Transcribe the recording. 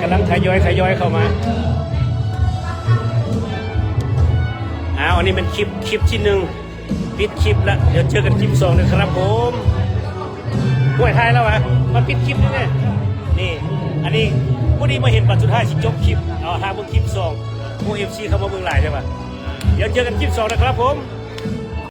ກຳລັງທະຍອຍ ທະຍອຍເຂົ້າມາ. ອ້າວ ອັນນີ້ແມ່ນຄລິບ ຄລິບທີໜຶ່ງ ປິດຄລິບລະ ດຽວເຈີກັນຄລິບສອງເດີຄັບຜົມ. ຫ້ວຍ ຖ່າຍແລ້ວຫວາ ມາປິດຄລິບນີ້ແນ່. ນີ້ ອັນນີ້ ພໍດີມາເຫັນບັດສຸດທ້າຍຊິຈົບຄລິບ. ເອົາ ຖ້າເບິ່ງຄລິບສອງ. ໂອ້ ເອັຟຊີ ເຂົ້າມາເບິ່ງຫຼາຍແທ້ຫວາ. ດຽວເຈີກັນຄລິບສອງເດີຄັບຜົມ.